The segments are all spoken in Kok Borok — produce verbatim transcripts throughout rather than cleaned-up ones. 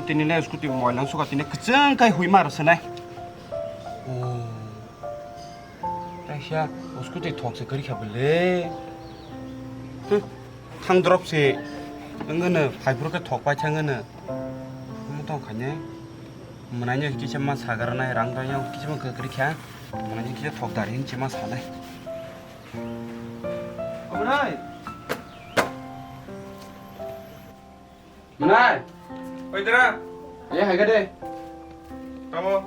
Tini le scooty moilang suka tini kwchwng kai hui mar sanai. Oh. Kaisa scooty thok se kari kha bele. Huh, thang drop se. Ngano phai phuru khe thok pai thang ngano. Mo tong khane. Mwnai kisa ma sagar nai rang rang kisa ma kari kha. Mwnai kisa thok dari hin chima sanai. Omonai. Mwnai. Oi dara. Aye hai kade. Tamo.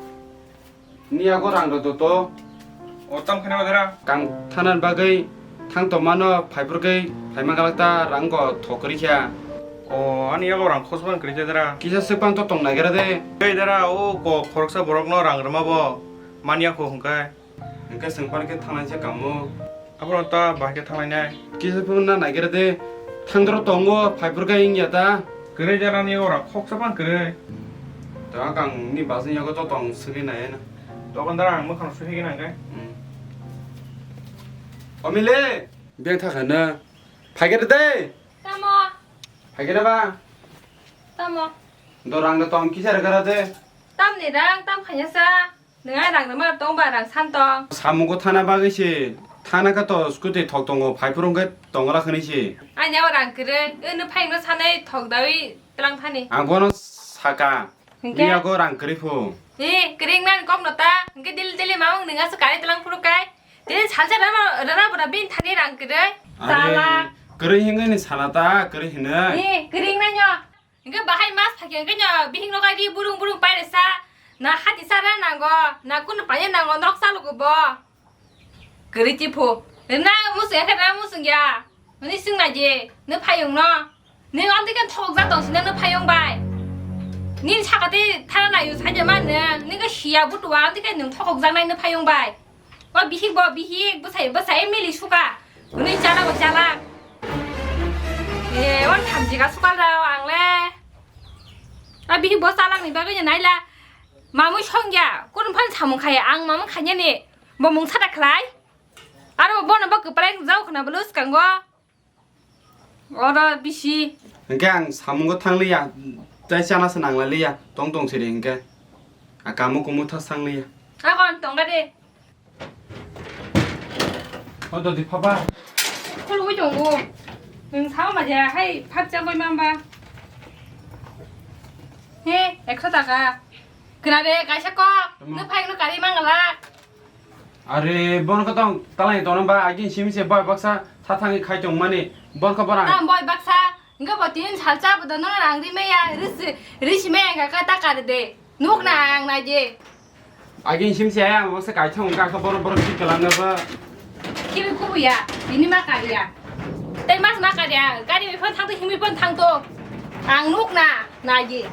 Ni ago rang do to. O tam khane dara. Kang thanan bagwi thang to mano phai phurgwi phai ma galak ta rang go thok kri kha. O ani ago rang khosban kri kha dara. Kisa swk pan to tong nai gra de. Oi dara o ko khoroksa borok no rang rwma bo manya kho hwnkhe. Hwnkhe chwng phano khe thanglainai se kamo. Abono ta bahai khe thanglainai. Kisa phano na naigra de. Thangdoro tongo, phaiphur khe wngya ta. Kwrwi jara ni ora khoksa phano kwrwi. Ta kang ni bus ni yago to tong swgwi nai na. Dokandar ang mwkhang swgwi nang khe. Hmm. Omile. Beng tha khana. Phaigra de. Tamo. Phaigra ba. Tamo. Do rang da tong kisa rwgra de. Tamni rang tam khanya sa. Nwng a rang rwma tong ba rang san tong. Samungo thana bagwi se thana kha to scooty thok tongo phaiphuru hwnkhe tongra khani se. Ani abo rang kwrwi, o nwng phai no sanai thok dawi tlang thani. Ang bono saka. Hwnkhe? Ni yago rang kwrwi phu. E, kwrwi nani kok no ta, hwnkhe dili dili mamang nwng aso kari tlang phuru kai. Tini salsa rana, rana bora bin thani rang kwrwi. Are, chala. Kwrwi hwnkhe ni sana ta, kwrwi hwnwi. E, kwrwi nani o. Hingke bahai mas phakhe hingke no bihik no kai di burung burung pairesa. Na hati sara nango, na kunu panya nango, nok salo go bo. Kwrwi chi phu. Na musung ya khe na musung ya. Nini sing na je, ni phayung no. Ni amtwi kan thok ja tong sina ni phayung bai. Ni sakati thara na yu saja man ni, ni ka hiya butua amtwi kan nung thok ja nai ni phayung bai. Bo bihik bo bihik, bwsai bwsai mili suka. Hwnwi chala bo chala. E, on thamjika suka rao ang le. A bihik bo chalak ni bagwi naila. Mamui songya, kun phan samung khaya, ang mamung khanya ni. Bo mung sada khlai. Aro bono bo kwplai jao khna bwlwskango. Oro bisi. Hingke ang samungo thangliya, tei chana se nanglaliya, tong tong siri hingke. A kamu kumu tha sangliya. Akon tongga de. O dodi phaba. Khulugwi tongo. Nwng sao ma je hai phap chagwi mamba. He, ekso taka. Kena de, kaisa kok. Tamo. Nwng phai no kari mangala. Are, bon ko tong talai tong ba agin sim se boy baksa tha thangi khai tong mani. Bon ko borang. Tam boy baksa, hingke bo tin salsa bo dono rang ri meya, ris, ris meya ka ka ta kar de. Nuk na ang na je. Agin sim se ang baksa kai thong ka ka boro boro sik kalang na ba. Kibi kubu ya, ini ma kar ya. Tei mas ma kar ya, gari bi phone thang to, himi phone thang to. Ang nuk na, na je.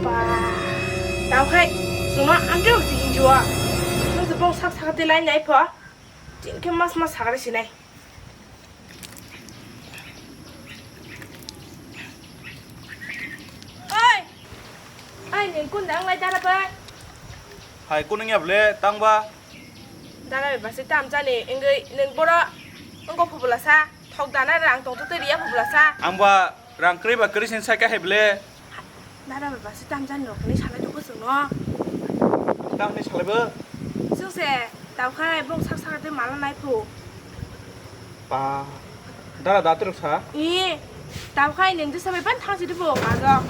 Ba, tao khai, chwngno amtwi rok se hinjio. Chwng se bong sak sakha tei line nai pho. Chini khe mas mas sakha sinai. Oi! Ai, nwng kun nang lai dara bai? Hai, kun wngya bwle, tang ba? Dara bai basi tam chani, wngwi nwng boro wngkok phubula sa, thok dana rang tongthoktwi riya phubula sa. Ang ba rang kwrwi ba kwrwi sin sai khe hai bwle. Dara bai basi tam chani rok hinwi salai tongkho chwngno. Tam hinwi salai bo? Chwng se tao khai bong sak sak tei mala nai phu. Pa. Dara da twrwk sa? Ee, tao khai nwng jesa bai ban thang sidi bo, majok.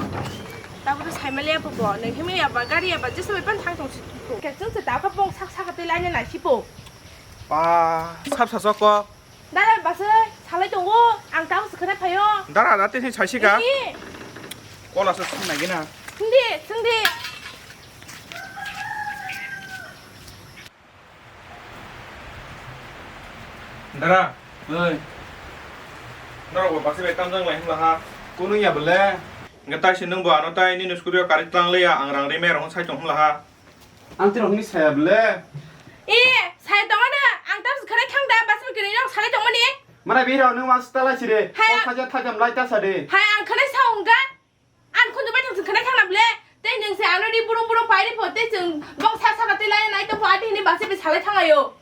Tabo to sai maliya bo bo, nwng himliya ba, gari ya ba, jesa bai ban thang tong sidi bo. Khe chwng se tao kha bong sak sak tei laina nai si bo. Pa, sap sa chok ko. Dara bwsai, salai tongo, ang tamo se khwnai phaio. Dara da tei sai si ka? Ee. Kola se sung nai gina. Sung di, sung di. Dara. Oi. Norok bo basi bai tamjang lai hwnla ha. Kunu ya bole. Nge tai se nung bo ano tai nini scooty o kari tlang le ya, ang rang ri me rong sai tong hwnla ha. Ang tirok ni saya bole. E, saya tong ano, ang tam khwnai thang da, bas mi kini nong salai tong mani. Mana biro nung mas tala sire. Hai. Kok saja thajam lai ta sade. Hai, ang khwnai sa ungga. Ang khunju bai thang khwnai thang na bole. Tei nung se ano ni burung burung pai ri pho, tei chwng bong sa sa ka tei lai nai to pho, ati ni basi bi salai thang ayo.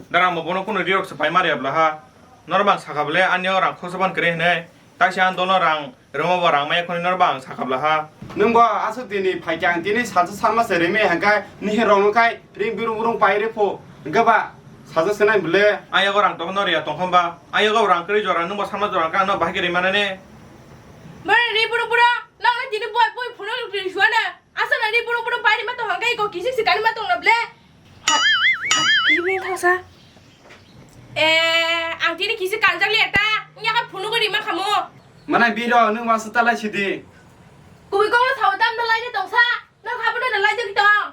Dara mo bono kuno rirok se pai mari abla ha. Norok bang sakha bole ani o rang khoroksa ban kwrwi hinwi. Taisa ang dolo rang rwma bo rang maya khoni norok bang sakha bla ha. Nwng bo aswk tini phaikhe ang tini salsa salma se rimi hangkhe nihi rong khai ring birung birung pai ri phu hangkhe ba salsa senai bole. Ang yago rang tokno riya tongkhom ba. Ang yago rang kwrwi jora nwng bo salma jora hangkhe ano bahai khe rimane ne. Mare ri buru buru nang tini boi boi phunuk ri suana. Asa nani buru buru pai rima tong hangkhe ko kisik sikani ma tong na ble. Kibini thangsa. Eh, ang tini kisi kanjak liya ta. Nya ka phunu ko rima khamu. Mana biro nwng wasu talai sidi. Kubui kong sao tam dalai de tongsa. Nwng khabu no dalai de tong.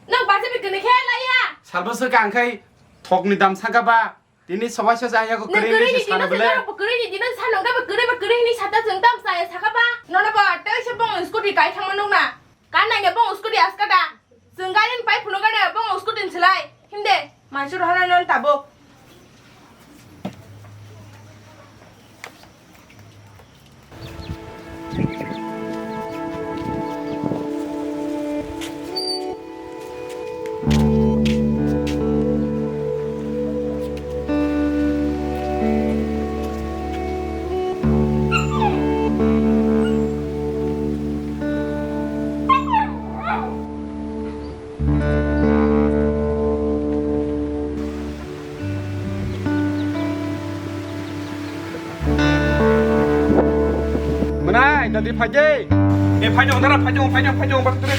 Nwng basa bi kene khe laiya. Salbo se kang khai thok ni dam saka ba. Tini sawai sa jaya ko Nwng kere kwrwi ni ni se sana dino bele. Sa kwrwi ni dino sa nong ba kwrwi ba kwrwi ni sata jeng tam sa ya saka ba. Nono ba tei se bong scooty kai thangma nung na. Kan nangya bong scooty aska da. Jeng gari ni pai phunu gari bong scooty ni silai. Himde, mansur hana non tabuk. Mwnai, jodi phai de. E phai de, dara phai de, phai de, phai de, bak tere.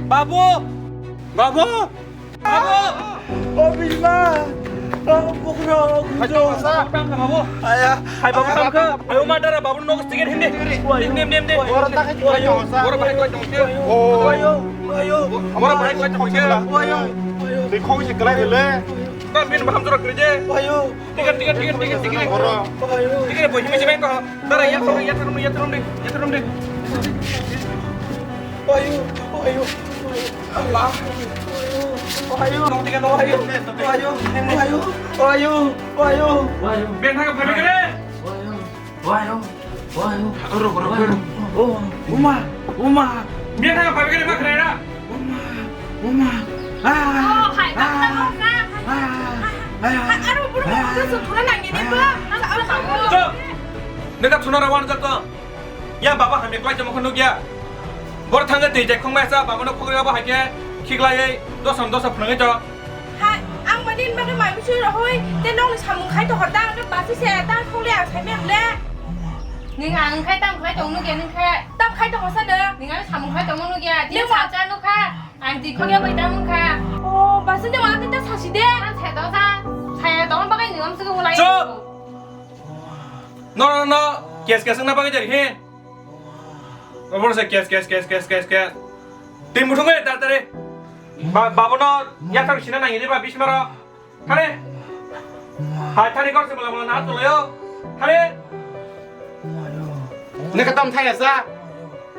Babu! Babu! Babu! O bima! O bukro! Hai, babu, sa. Babu tangkha, babu. Aya. Hai, babu, tangkha. Hai, uma dara, babu, nog sticker hindi. Hindi, hindi, hindi. Ora ta hai, ora ta hai. Ora bahai koi tong sih. Oh. Ayo, ayo. Ora bahai koi tong sih. Ayo, ayo. Di khong si kelai le. Ta bin baham jora kerja. Ayo. Tiket, tiket, tiket, tiket, tiket. Ora. Ayo. Tiket, boy, himi si bengko. Dara, ya, ya, ya, ya, ya, ya. Ayo, ayo. Allah. Ayo, ayo, ayo, ayo, ayo. Beng thang phai kene. Ayo, ayo, ayo. Oro, oro, oro. Oh, uma, uma. Beng thang phai kene ma kene na. Uma, uma. Ah. Oh, hai, ah, ah, ah, ah, ah. Aro buru buru se thura nang ni ba. Stop. Neka thuna rawan jak to. Ya baba hamya kwlai tongma khe nukya. Bor thangwi twi jai khongmai sa baba no khogwi abo haikhe khiklaiwi dosa dosa phwnangwi tong. Hai, ang mani bagwi mai bisi rohoi te nokni samung khai tongkha ta ang basi se ta khole ang sai mem le. Ning ang khai tam khai tong nukya ning khai. Tam khai tongkha sa de. Ning ang samung khai tong nukya. Ning sa cha nukha. Ang twi khogya bai tam nukha. Oh, basi de ma ta sasi de. Ang sai tong sa. Sai tong bagwi ning am sugu mulai. Chup! No, no, no. Kes kes na bagwi jari hin. Obor se kes kes kes kes kes kes. Twi muthungwi tar tare. Ba babu no yathar sina nangi de ba bismaro. Thare. Hai thare kor se bala bala na tulayo. Thare. Ne ka tam thaya sa.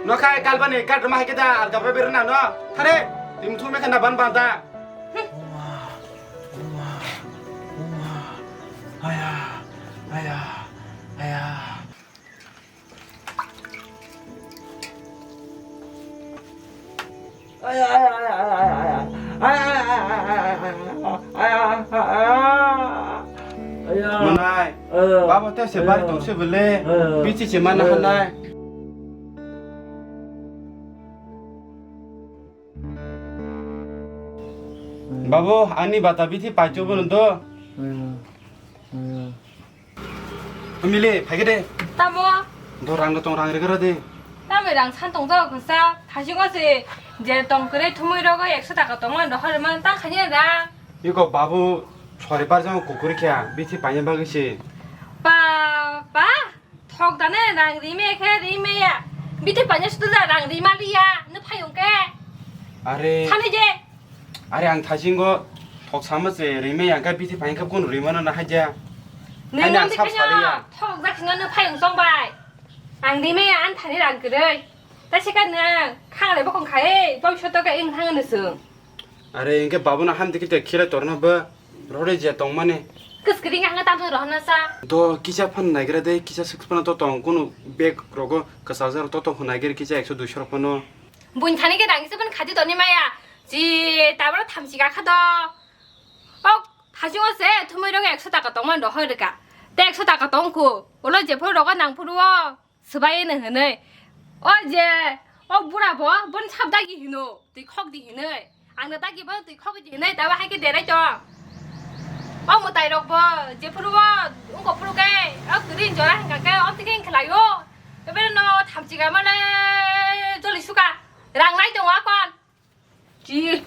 No khai kalbani kadma hai keda ar gabra berna no. Thare. Twi muthung me kana ban ban da. Aya, aya, aya, aya. Manai, baba te se bari tong se bele, bichi se mana hanai. Babu, ani bata bithi paichu bono do. Mili, phaikhe de. Tamo? Do rang do tong rang re gara de. Tamo rang san tong jago khasa, thasingo se je tong kre thumui rogo ekso taka tong man rohor man ta khanya rang. Iko babu, sori par jang kukuri kya, bithi panya bagi se. Pa, pa. Thok dane rang rime khe rime ya. Bithi paina sudu da rang rima liya, no phayung ke. Are. Sani je. Are ang thasingo thok sama se rima yang ka bithi pain ka kun rima na hai ja. Nang Ani ang nang sap dikanya, saliya. Thok jak sino no phayung song bai. Ang rima ya an thani rang kwrwi. Ta se ka nang khang le bokong khai, boi soto ka ing thang no sung. Are, hingke babono hamdi khe khela torna ba rode je tongmani. Kwskring ang tam rohna sa. Do kisa phan naigra de, kisa six phan to tong, kunu bag rogo kwchajak to tong naigra kisa ekso duiso rok phano. Buin thani ke dang se phan khadi toni maya. Ji tabra thamchi ga kha do. Ok, thasingo se thumui rogo ekso taka tongman rohoi rika. Te ekso taka tong khu. Ulo je phuru rogo nang phuru o. Swbai no hinwi, "O je, o bura bo, bon sab dagi hino, twi khok di," hinwi. Ang no dagi bo twi khok di hinwi, tabo hai khe derai tong. O mwtai rok bo, je phuru o, wngko phuru khe, o kwrwi jora hingka khe, o twi khe wng khlai o. Ebere no thamchi ga male, joli suka, rang nai tongo akon. Chi.